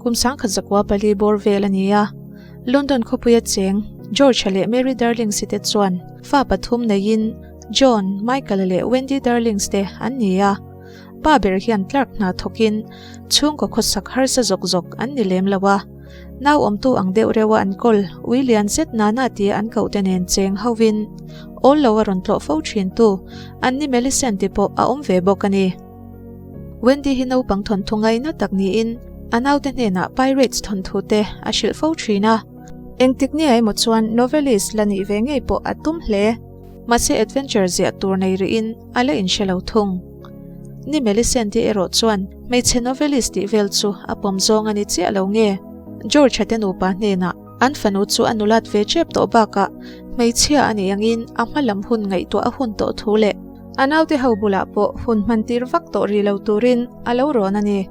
Kum 1904 bawr vel a ni a, London khawpuia cheng George-a leh Mary Darlings-i te chuan fa pathum neiin John, Michael-a leh Wendy Darlings te an ni a. Pa ber hian clerk hna thawkin chhungkaw khawsak harsa zawk zawk an ni lem lo a. Nau awmtu ang deuh reuha an kawl ui lian zet Nana tia an koh te nen cheng hovin awl lo a rawn tlawh fo thintu an ni Millicent ti pawh a awm ve bawk a ni. Wendy hi naupang thawnthu ngaina tak niin a naute hnenah Pirates thawnthu te a hrilh fo thin a. Engtik ni emaw chuan novelist la nih ve ngei pawh a tum hle. Mahse adventure ziah tur nei rihin a la inhre lo thung. Ni Millicent-i erawh chuan hmeichhe novelist tih vel chu a pawm zawng a ni chiah lo nge? George-a te nupa hnenah an fanu chu a nulat ve tep tawh bakah hmeichhia a nih angin a hma lam hun ngaihtuah a hun tawh thu leh a naute ho bulah pawh hun hman tir vak tawh rih lo turin a lo rawn a ni.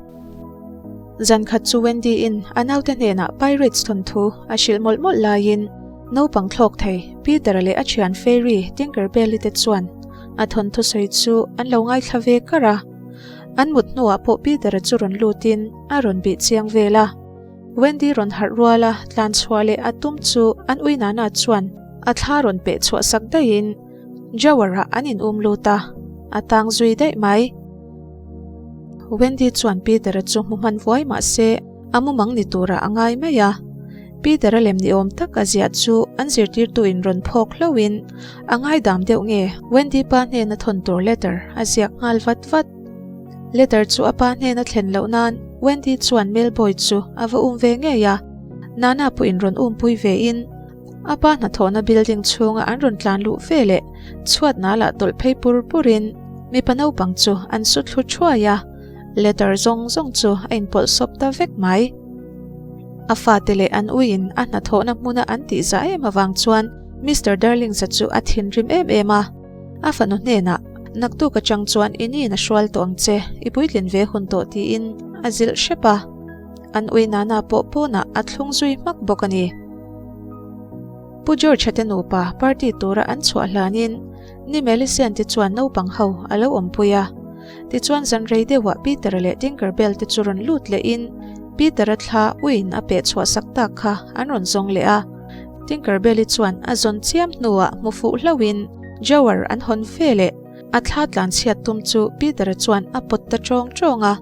Zan khat chu Wendy-in a naute hnenah Pirates thawnthu a hrilh mawlh mawlh laiin naupang thlawk thei Peter-a leh a thian Fairy Tinkerbell-i te chuan a thawnthu sawi chu an lo ngaithla ve kar a. An mut hnuah pawh Peter-a chu rawn lutin a rawn bih chiang vel a. Wendy rawn harh rual a, tlan chhuah leh a tum chu an ui Nana chuan a thla rawn peh chhuah sak daihin Jawar-ah an in um lut a, a tang zui daih mai. Wendy chuan Peter-a chu hmu hman vuai mah se a mumang ni turah a ngai mai a. Peter-a lem ni awm tak a ziah chu an zirtirtu in rawn phawk hlauhin a ngaidam deuh nge Wendy pa hnena thawn tur letter a ziak nghal vat vat. Letter chu a pa hnena thlen loh nan Wendy chuan mailboy chu a va um ve ngei a, Nana pawhin rawn umpui ve in a pa hnathawhna building chhunga an rawn tlan luh ve leh chhuat nal ah tawlh phei pur pur in mipa naupang chu an su thlu thuai a, letter zawng zawng chu a inpawlh sawp ta vek mai. A fate leh an uiin a hnathawhna hmuna an tih zah em avang chuan Mister Darlings-a chu a thinrim em em a. A fanu hnenah, Naktuk atang chuan i niin a hrual tawh ang che, i puitlin ve hun tawh tiin a zilh hrep a. An ui Nana pawh pawnah a thlung zui hmak bawk a ni. Pu George-a te nupa party tura an chhuah hlanin Ni Millicent-i chuan naupang ho a lo awmpui a. Tichuan zan rei deuhah Peter-a leh Tinker Bell te chu rawn lut lehin Peter-a thla uiin a peh chhuah sak tak kha an rawn zawng leh a. Tinker Bell-i chuan a zawn chiam hnuah hmu fuh hlauhin Jower an hawn fe leh a thla tlan chhiat tum chu Peter-a chuan a pawt ta tawng tawng a.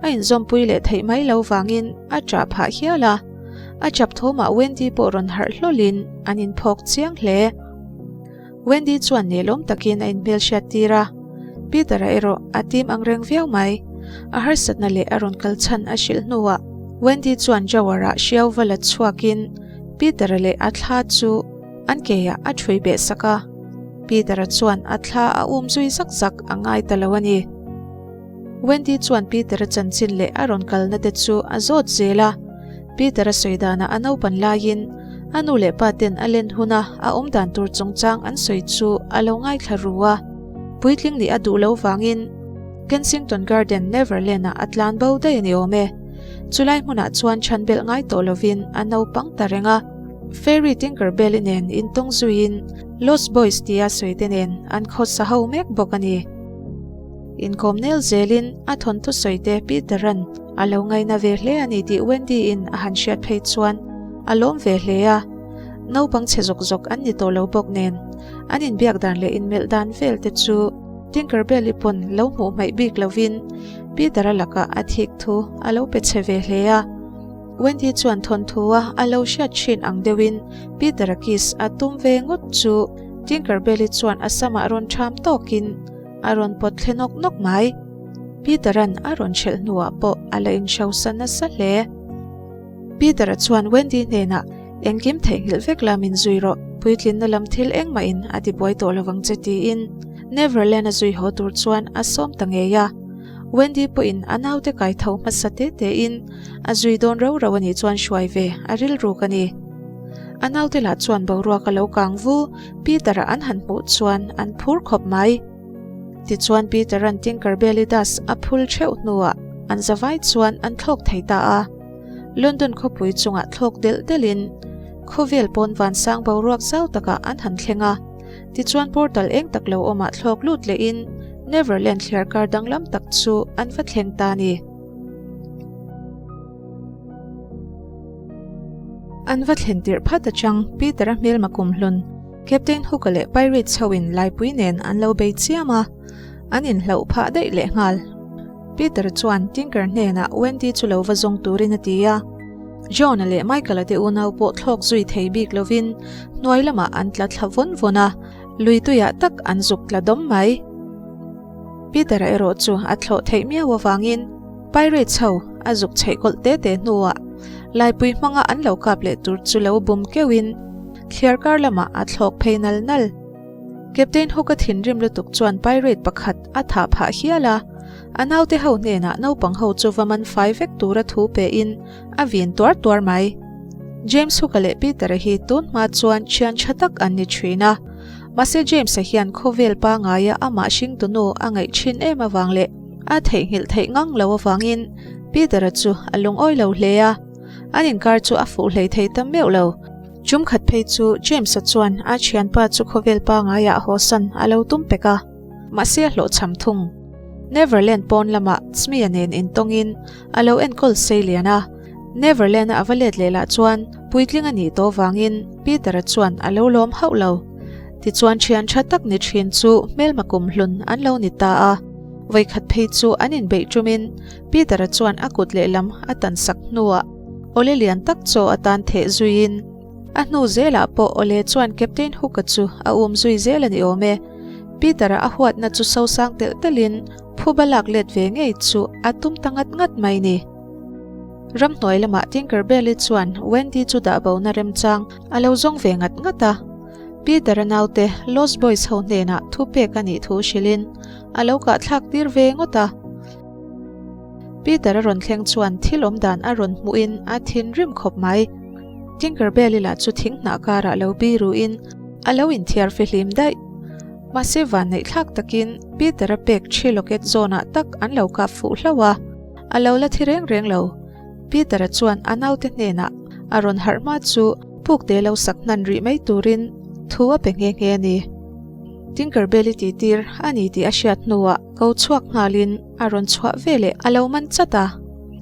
A inzawmpui leh theih mai lo vangin a ṭah phah hial a. A chap thawmah Wendy pawh rawn harh hlawlhin an inphawk chiang hle. Wendy chuan nelawm takin a inhmelhriat tir a, Peter-a erawh a tim ang reng viau mai. A harsatna leh a rawn kal chhan a hrilh hnuah Wendy chuan drawer-ah hriau va la chhuakin Peter-a leh a thla chu an keiah a ṭhui beh sak a. Peter-a chuan a thla a um zui zak zak a ngai ta lo a ni. Wendy chuan Peter-a chanchin leh a rawn kalna te chu a zawt zel a. Peter-a sawi danah a naupan laiin a nu leh pa ten a len huna a awm dan tur chungchang an sawi chu a lo ngaithla ru a. Puitling nih a duh lo vangin Kensington Garden Neverland-ah a tlan bo daih a ni awm e. Chulai hmunah chuan chhan belh ngai tawh lovin a naupang ta reng a. Fairy Tinker Bell-i nen intawng zuiin Lost Boys tia sawi te nen an khawsa ho mek bawk a ni. Inkawm nel zelin a thawnthu sawite Peter-a'n a lo ngaina ve hle a ni tih Wendy-in a han hriat phei chuan a lawm ve hle a. Naupang chhe zawk zawk an ni tawh lo bawk nen an inbiak dan leh inmelh dan vel te chu Tinker Bell-i pawn lo hmuh hmaih bik lovin Peter-a lakah a thik thu a lo pe chhe ve hle a. Wendy chuan thawnthu-a a lo hriat thin ang deuhin Peter-a kiss a tum ve ngawt chu Tinker Bell-i chuan a samah rawn ṭham tawkin A rawn pawt thle nawk nawk mai. Peter-a'n a rawn hrelh hnuah pawh a la inhrosa nasa hle. Peter-a chuan Wendy hnenah, Engkim theihnghilh vek la min zui rawh, puitlinna lam thil engmahin a tibuai tawh lovang che tiin Neverland a zui haw tur chuan a sawm ta ngei a. Wendy pawhin a naute kai tho hmasa te tein a zui dawn rau rau a nih chuan hruai ve a rilruk a ni. A naute lah chuan boruak a lo kang vu. Peter-a an han hmuh chuan an phur khawp mai. Tichuan Peter-a'n Tinker Bell-i dust a phul theuh hnuah an zavai chuan an thlawk thei ta a. London khawpui chungah thlawk delh delhin khawvel pawn vansang boruak zau takah an han thleng a. Tichuan portal eng tak lo awmah thlawk lut lehin Neverland thliar kar danglam tak chu an va thleng ta a ni. An va thlen tirh phat atang Peter-a hmelma kumhlun Captain Hook-a leh Pirates hoin laipui nen an lo bei chiam a, an inhlauh phah daih lehnghal. Peter chuan Tinker hnenah Wendy chu lo va zawng turin a ti a. John-a leh Michael-a te unau pawh thlawk zui thei bik lovin hnuai lamah an tla thla vawn vawn a, lui tuiah tak an zuk tla dawm mai. Peter-a erawh chu a thlawh theih miau avangin Pirates ho a zuk chheih kawlh te te hnuah laipui hmanga an lo kap leh tur chu lo bum keuhin thliar kar lamah a thlawk phei nal nal. Captain Hook-a thinrim lutuk chuan pirate pakhat a thah phah hial a, a naute ho hnenah naupang ho chu va man fai vek tura thu pein a vin tuar tuar mai. James Hook-a leh Peter-a hi tun hma chuan thian tha tak an ni thin a, mahse James-a hian khawvel pangaia amah hringtunu a ngaih thin em avang leh a theihnghilh theih ngang lo avangin Peter-a chu a lungawi lo hle a, an inkar chu a fuh hlei thei ta meuh lo. Chum khat phei chu James-a chuan a thianpa chu khawvel pangaiah hawsan a lo tum pek a, mahse a hlawhchham thung. Neverland pawn lamah Smee-a nen intawngin a lo enkawl sei lian a, Neverland-a a va let leh lah chuan puitling a nih tawh vangin Peter-a chuan a lo lawm hauh lo. Tichuan thian tha tak ni thin chu hmelma kum hlun an lo ni ta a, vawikhat phei chu an inbeih tumin Peter-a chuan a kut lehlam a tansak hnuah Awle lian tak chaw atan theh zuiin a hnu zelah pawh Awle chuan Captain Hook-a chu a um zui zel a ni awm e. Peter-a a huatna chu sosang telh telhin phuba lak let ve ngei chu a tum ta ngat ngat mai ni. Ramhnuai lamah Tinker Bell-i chuan Wendy chu dah bona remchang a lo zawng ve ngat ngat a. Peter-a naute Lost Boys ho hnenah thupek a nih thu hrilhin a lo kahthlak tir ve ngawt a. Peter a rawn thleng chuan thil awm dan a rawn hmuhin a thinrim khawp mai. Tinker Bell-i lah chu thing hnah karah lo biruin a lo inthiar fihlim daih. Mahse vanneih thlak takin Peter-a pek thi locket zawnah tak an lo kap fuh hlauh a, a lo la thi reng reng lo. Peter-a chuan a naute hnenah a rawn harh hma chu pukte lo sak hnan rih mai turin thu a pe nghe nghe a ni. Tinker Bell-i tihtir a ni tih a hriat hnuah ko chhuak nghalin a rawn chhuah veleh a lo man chat a,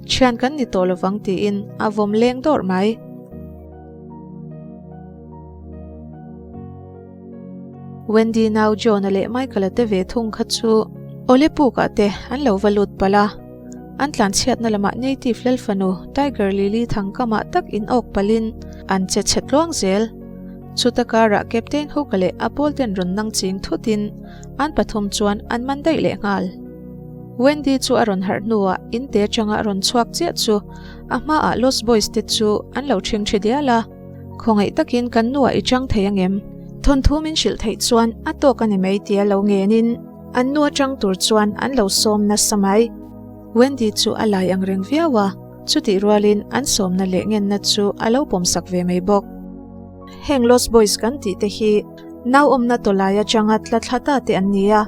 Thian kan ni tawh lovang tiin a vawm leng dawrh mai. Wendy nau John-a leh Michael-a te ve thung kha chu Awle pukah te an lo va lut palh a, an tlanchhiatna lamah native lalfanu Tiger Lily thangkamah tak in awk palhin an che chhe tluang zel. Chuta karah Captain Hook-a leh a pawlten rawn nang ching thutin an pathum chuan an man daih leh nghal. Wendy chu a rawn harh hnuah in te atanga a rawn chhuak chiah chu a hmaah Lost Boys te chu an lo ṭhing ṭhi dial a. Khawngaih takin kan nuah i chang thei angem? Thawnthu min hrilh theih chuan a tawk a ni mai tia lo ngenin an nu atang tur chuan an lo sawm nasa mai. Wendy chu a lai ang reng viau a, chutih rualin an sawmna leh ngenna chu a lo pawmsak ve mai bawk. Heng Lost Boys kan tih te hi nauawmna tawlai atanga tla thla ta te an ni a,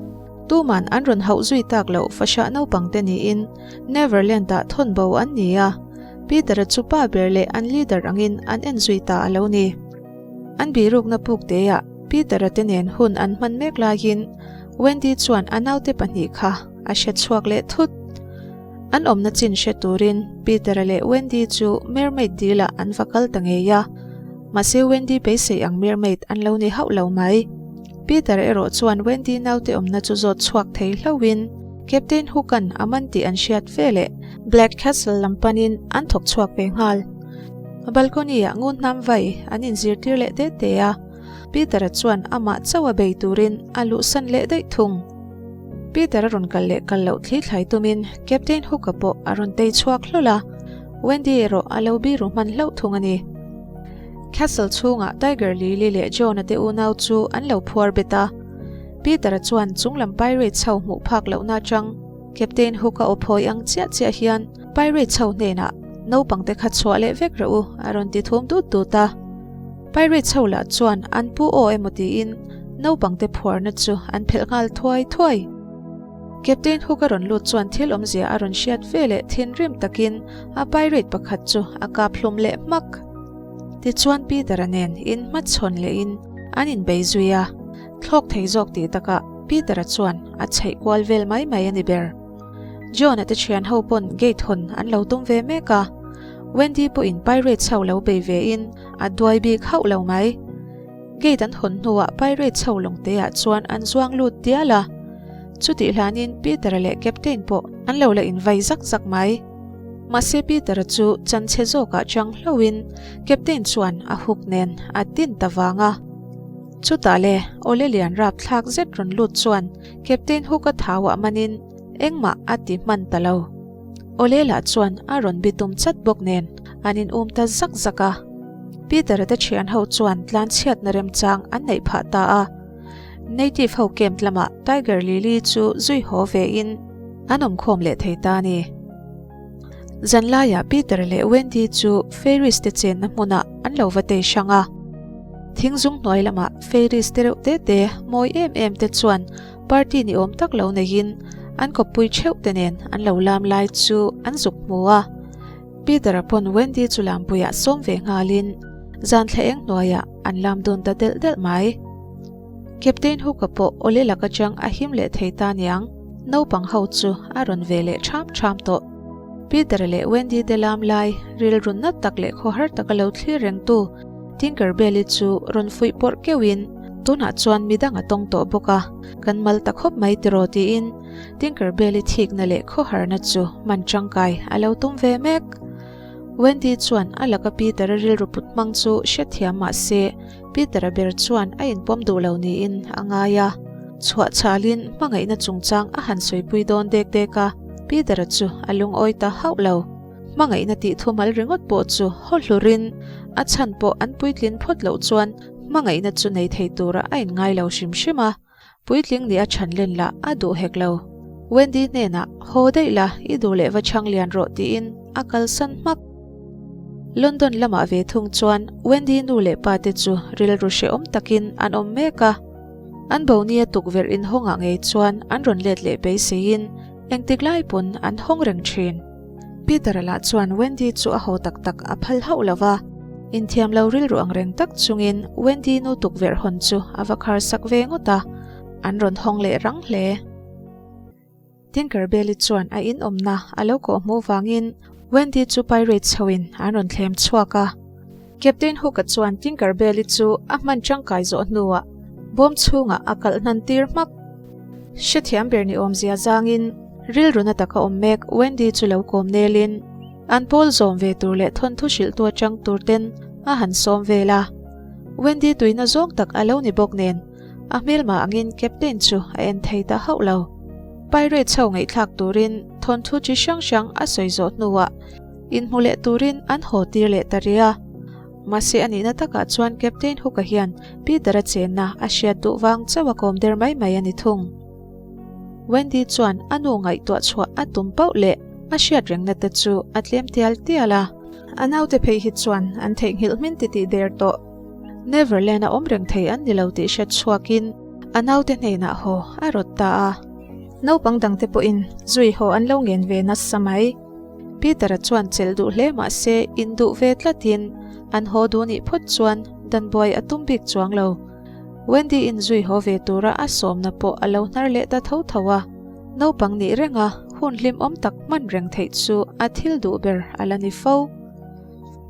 tuman an rawn hauh zui tak loh fahrah naupang te niin Neverland-ah thawn bo an ni a. Peter-a chu pa ber leh an leader angin an en zui ta a lo ni. An birukna puk teah Peter-a te nen hun an hman mek laiin Wendy chuan a naute pahnih kha a hre chhuak leh thut. An awmna chin hre turin Peter-a leh Wendy chu mermaid dil-ah an va kal ta ngei a. Mahse Wendy beisei ang mermaid an lo ni hauh lo mai. Peter-a erawh chuan Wendy naute awmna chu zawt chhuak thei hlauhin Captain Hook-a'n a man tih an hriat ve leh Black Castle lam panin an thawk chhuak ve nghal. Balcony-ah ngun hnam vai an inzirtir leh te te a, Peter-a chuan amah chauh a bei turin a luhsan leh daih thung. Peter-a rawn kal leh kal loh thli thlai tumin Captain Hook-a pawh a rawn tei chhuak hlawl a, Wendy erawh a lo biru hman hlauh thung a ni. Castle chhungah Tiger Lily leh John-a te unau chu an lo phuar bet a, Peter-a chuan chunglam pirates ho hmuh phak lohna atang Captain Hook-a aw phawi ang chiah chiah hian pirates ho hnenah naupangte kha chhuah leh vek rawh u a rawn ti thum dut dut a. Pirates ho lah chuan an pu aw emaw tiin naupangte phuarna chu an phelh nghal thuai thuai. Captain Hook-a rawn lut chuan thil awmzia a rawn hriat ve leh thinrim takin a pirate pakhat chu a kap hlum leh hmak. Tichuan Peter-a nen inhmachhawn lehin an inbei zui a. Thlawk thei zawk tih takah Peter-a chuan a chheih kual vel mai mai a ni ber. John-a te thian ho pawn gate hawn an lo tum ve mek a. Wendy pawhin Pirates ho lo bei ve in a duai bik hauh lo mai. Gate an hawn hnuah Pirates ho lawngte ah chuan an zuang lut dial a. Chutih hlanin Peter-a leh Captain pawh an lo la invai zak zak mai. Mahse Peter-a chu chanchhe zawkah chang hlauhin Captain chuan a hook nen a tin ta vang a. Chutah le awle lian rapthlak zet rawn lut chuan Captain Hook a thauah manin engmah a ti hman ta lo. Awle lah chuan a rawn bi tum chat bawk nen an in um ta zak zak a. Peter-a te thian ho chuan tlanchhiatna remchang an neih phah ta a. Native ho camp lamah Tiger Lily chu zui haw ve in an awmkhawm leh thei ta a ni. Zanlaiah Peter leh Wendy chu Ferris te chenna hmunah an lo va tei hrang a. Thingzung hnuai lamah Ferris te reuh te te mawi em em te chuan party ni awm tak lo neiin an kawppui theuh te nen an lo lam lai chu an zuk hmu a. Peter-a pawn Wendy chu lampuiah sawm ve nghalin zan thla eng hnuaiah an lam dun ta delh delh mai. Captain Hook-a pawh awle lak atang a him leh thei ta niang, naupang ho chu a rawn ve leh ṭham ṭham tawh. Peter leh Wendy te lam lai rilru nat tak leh khawhar taka lo thlir rengtu Tinker Bell-i chu rawn fuih pawrh keuhin, Tunah chuan midang a tawng tawh bawk a, kan mal ta khawp mai tiraw tiin Tinker Bell-i thikna leh khawharna chu man tangkai a lo tum ve mek. Wendy chuan a laka Peter-a rilru put hmang chu hrethiam mah se, Peter-a ber chuan a inpawm duh lo niin a ngai a. Chhuah chhalin hmangaihna chungchang a han sawipui dawn dek dek a, Peter-a chu a lungawi ta hauh lo. Hmangaihna tih thumal ringawt pawh chu haw hlurin a chhan pawh an puitlin phawt loh chuan hmangaihna chu nei thei tura a inngai lo hrim hrim a. Puitling nih a chhan len lah a duh hek lo. Wendy hnenah, Haw daih la, i duh leh va chhang lian rawh tiin a kalsan hmak. London lamah ve thung chuan Wendy nu leh pa te chu rilru hrehawm takin an awm mek a. An bonia tukverh inhawngah ngei chuan an rawn let leh beiseiin engtik lai pawn an hawng reng thin. Peter-a lah chuan Wendy chu a haw tak tak a phal hauh lo va, inthiam lo rilru ang reng tak chungin Wendy nu tukverh hawn chu a va khar sak ve ngawt a, an rawn hawng leh rang hle. Tinker Bell-i chuan a inawmna a lo kawh hmuh vangin Wendy chu Pirates hoin an rawn thlem chhuak a. Captain Hook-a chuan Tinker Bell-i chu a hman tangkai zawh hnuah bawm chhungah a kalh hnan tir hmak. Hrethiam ber ni awmzia zangin rilru na taka awm mek Wendy chu lo kawm nelin an pawl zawm ve tur leh thawnthu hrilhtu atang tur ten a han sawm vel a. Wendy tuina zawng tak a lo ni bawk nen a hmelma angin Captain chu a en thei ta hauh lo. Pirates ho ngaihthlak turin thawnthu chi hrang hrang a sawi zawh hnuah Inhmu leh turin an haw tir leh ta ri a. Mahse a nihna takah chuan Captain Hook-a hian Peter-a chenna a hriat duh vang chauh a kawm der mai mai a ni thung. Wendy chuan a nu ngaihtuah chhuah a tum pauh leh a hriat rengna te chu a tlem tial tial a. A naute phei hi chuan an theihnghilh hmin titih der tawh. Neverland a awm reng thei an ni lo tih hriat chhuakin a naute hnenah haw a rawt ta a. Naupang dangte pawhin zui haw an lo ngen ve nasa mai. Peter-a chuan chelh duh hle mah se induh ve tlatin an haw duh nih phawt chuan dan buai a tum bik chuang lo. Wendy-in zui haw ve tura a sawmna pawh a lo hnar leh ta tho tho a. Naupang nih renga hun hlimawm tak hman reng theih chu a thil duh ber a la ni fo.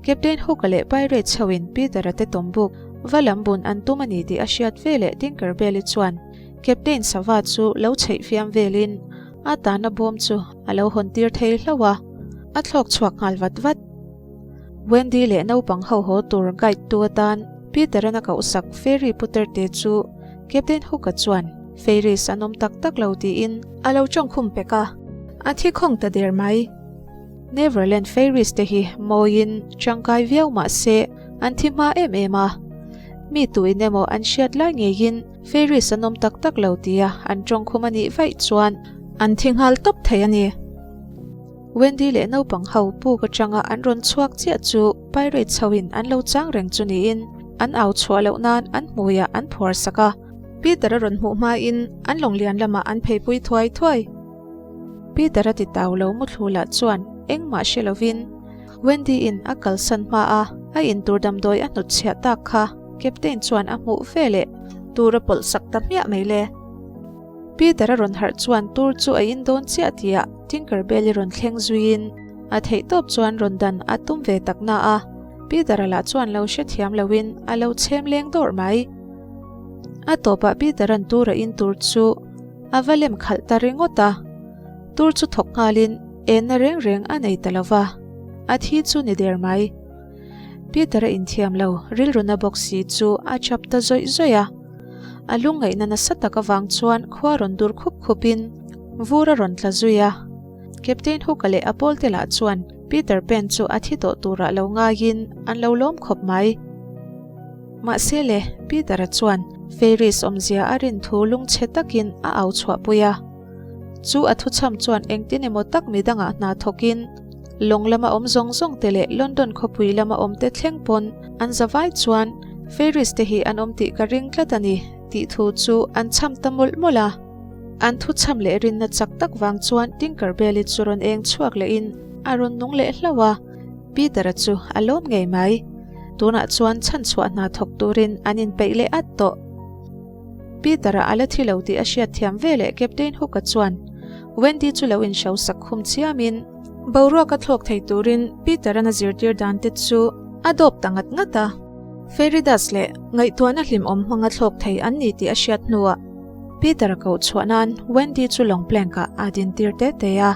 Captain Hook-a leh Pirates hoin Peter-a te tawmbuk va lam bun an tum a ni tih a hriat veleh Tinker Bell-i chuan Captain sava chu lo chheih fiam velin A tana bawm chu a lo hawn tir thei hlauh a, a thlawk chhuak nghal vat vat. Wendy leh naupang ho haw tur guide tu atan Peter-a'n a kohsak Fairy Putter te chu Captain Hook-a chuan Fairies an awm tak tak lo tiin a lo tawngkhum pek a, a thi khawng ta der mai. Neverland Fairies te hi mawiin tangkai viau mah se an thi hma em em a, mi tuin emaw an hriat lai ngeiin Fairies an awm tak tak lo tia an tawngkhum a nih vaih chuan an thi nghal tawp thei a ni. Wendy leh naupang ho puk atanga an rawn chhuak chiah chu Pirates hoin an lo chang reng chu niin an au chhuah loh nan an hmuiah an phuar sak a. Peter a rawn hmuh hmain an lawng lian lamah an pheipui thuai thuai. Peter a ti tau lo muthlu lah chuan engmah hre lovin Wendy in a kalsan hma a, a intur damdawi a hnutchhiah tak kha Captain chuan a hmuh ve leh tur a pawlh sak ta hmiah mai le. Peter a rawn harh chuan tur chu a in dawn chiah tihah Tinker Bell-i rawn thleng zuiin A theih tawp chuan rawn dan a tum ve tak na a, Peter-a lah chuan lo hrethiam loin a lo chhem leng dawrh mai. A tawpah Peter-a'n tur a in tur chu a va lem khalh ta ringawt a, tur chu thawk nghalin enna reng reng a nei ta lo va, a thi chu ni der mai. Peter-a inthiam lo rilruna bawk si chu a chap ta zawih zawih a, a lungngaihna nasa tak avang chuan khua rawn dur khup khupin vur a rawn tla zui a. Captain Hook-a leh a pawlte lah chuan Peter Pan chu a thi tawh turah lo ngaiin an lo lawm khawp mai. Mahse le, Peter-a chuan Fairies awmzia a rin thu lungchhe takin a au chhuahpui a. Chu a thuchham chuan engtin emaw tak midangah hna thawkin lawng lama awm zawng zawng te leh London khawpui lama awm te thleng pawn an zavai chuan Fairies te hi an awm tih ka ring tlat a ni tih thu chu an chham ta mawlh mawlh a. An thuchham leh rinna chak tak vang chuan Tinker Bell-i chu rawn eng chhuak lehin a rawn nung leh hlauh a, Peter-a chu a lawm ngei mai. Tunah chuan chhanchhuah hna thawk turin an inpeih leh at tawh. Peter-a a la thi lo tih a hriat thiam veleh Captain Hook-a chuan Wendy chu lo inhro sak khum chiamin boruak a thlawk thei turin Peter-a'n a zirtir dan te chu a dawp ta ngat ngat a. Fairy dust leh ngaihtuahna hlimawm hmanga thlawk thei an ni tih a hriat hnuah Peter-a koh chhuah nan Wendy chu lawng plank-ah a dintir te te a,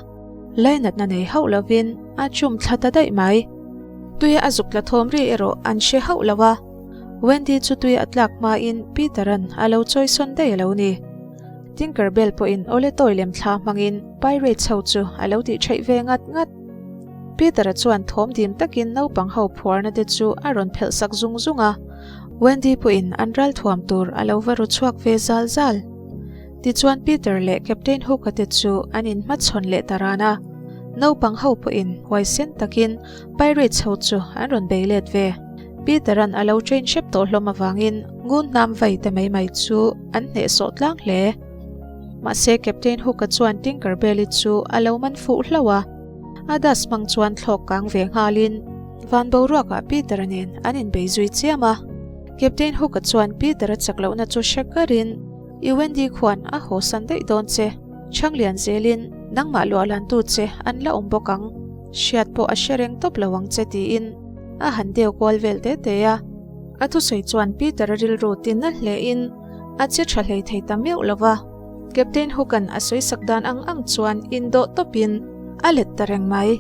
lainatna nei hauh lovin a chum thla ta daih mai. Tuia a zuk tla thawm ri erawh an hre hauh lo a, Wendy chu tuia a tlak hmain Peter-a'n a lo chawisawn daih a lo ni. Tinker Bell pawhin awle tawi lem thla hmangin Pirates ho chu a lo tih theih ve ngat ngat. Peter-a chuan thawm dim takin naupang ho phuarna te chu a rawn phelh sak zung zung a, Wendy pawhin an ral thuam tur a lo va ru chhuak ve zal zal. Tichuan Peter leh Captain Hook-a te chu an inhmachhawn leh ta ran a, naupang ho pawhin huaisen takin Pirates ho chu an rawn bei let ve. Peter-a'n a lo train hrep tawh hlawm avangin ngun hnam vai te mai mai chu an hnehsawh tlang hle. Mahse Captain Hook-a chuan Tinker Bell-i chu a lo man fuh hlauh a, a dust hmang chuan thlawk kang ve nghalin van boruakah Peter-a nen an inbei zui chiam a. Captain Hook-a chuan Peter-a chak lohna chu hre karin, I Wendy khuan a haw san daih dawn che, Chhanglian zelin nangmah luahlantu che an la awm bawk ang, hriat pawh a hre reng tawp lo ang che tiin a han deu kual vel te te a. A thusawi chuan Peter-a rilru tinna hlein a che tha hlei thei ta meuh lo va. Captain Hook-a'n a sawi sak dan ang ang chuan indawh tawpin a let ta reng mai.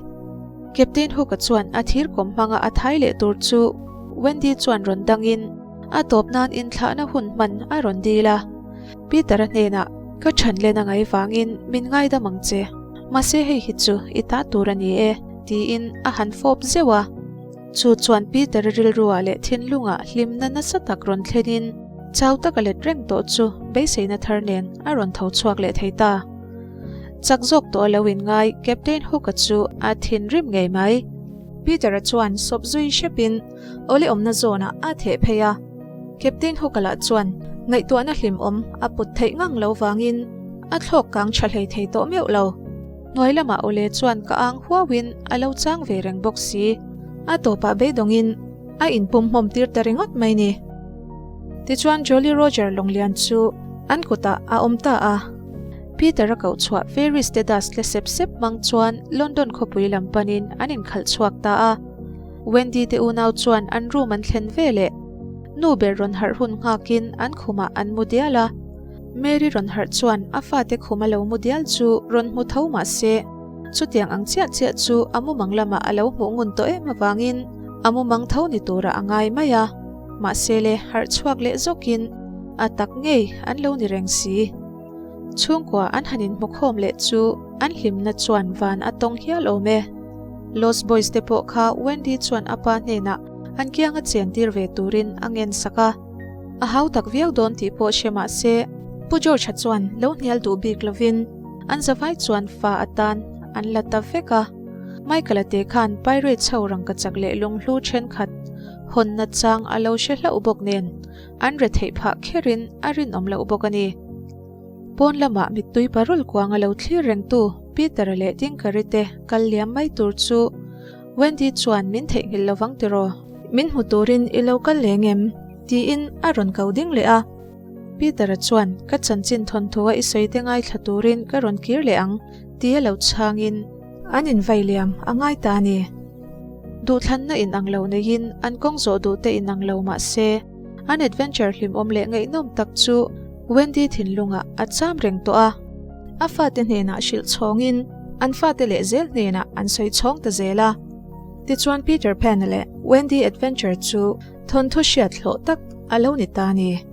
Captain Hook-a chuan a thir kawm hmanga a thai leh tur chu Wendy chuan rawn dangin a tawp nan inthlahna hun hman a rawn dil a. Peter-a hnenah, Ka chhan len a ngai vangin min ngaidam ang che, mahse hei hi chu i ta tur a ni e, tiin a han fawp zeuh a. Chu chuan Peter-a rilruah leh thinlungah hlimna nasa tak rawn thlenin chau taka let reng tawh chu beiseina thar nen a rawn tho chhuak leh thei ta. Chak zawk tawh a lo inngai Captain Hook-a chu a thinrim ngei mai. Peter-a chuan sawp zui hrepin awle awmna zawnah a theh phei a. Captain Hook-a lah chuan ngaihtuahna hlimawm a put theih ngang lo vangin a thlawk kang tha hlei thei tawh meuh lo. Hnuai lamah awle chuan ka ang huauin a lo chang ve reng bawk si. A tawpah beidawngin a inpum hmawm tir ta ringawt mai ni. Tichuan Jolly Roger Lawnglian chu an kutah a awm ta a. Peter-a koh chhuah Ferris te dust tle sep sep hmang chuan London khawpui lam panin an inkhalh chhuak ta a. Wendy te unau chuan an room an thlen veleh nu ber rawn harh hun nghakin an khumah an mu dial a. Mary rawn harh chuan a fate khum a lo mu dial chu rawn hmu tho mah se, chutiang ang chiah chiah chu a mumang lamah a lo hmuh ngun tawh em avangin a mumang tho ni turah a ngai mai a. Mahse le harh chhuak leh zawkin a tak ngei an lo ni reng si. Chhungkua an han inhmukhawm leh chu an hlimna chuan van a tawng hial awm e. Lost Boys te pawh kha Wendy chuan a pa hnenah an kianga chentir ve turin a ngen sak a. A hau tak viau dawn tih pawh hre mah se, Pu George-a chuan lo hnial duh bik lovin an zavai chuan fa atan an la ta vek a. Michael-a te khan Pirates ho rangkachak leh lunghlu thenkhat hawnna chang a lo hre hlauh bawk nen an retheih phah kherin a rinawm loh bawk a ni. Pawn lamah mittui parul kuanga lo thlir rengtu Peter-a leh Tinker-i te kal liam mai tur chu Wendy chuan min theihnghilh lovang tiraw? Min hmu turin i lo kal leng em? tiin a rawn ko ding leh a. Peter-a chuan ka chanchin thawnthu a i sawi te ngaithla turin ka rawn kir leh ang tia lo chhangin. An invai liam a ngai ta a ni. Duhthlanna inang lo neiin an kawng zawh duh te inang lo mah se, an adventure hlimawm leh ngaihnawm tak chu Wendy thinlungah a cham reng tawh a. A fate hnenah hrilh chhawngin an fate leh zel hnenah an sawi chhawng ta zel a. Tichuan Peter Pan leh Wendy adventure chu thawnthu hriat hlawh tak a lo ni ta a ni.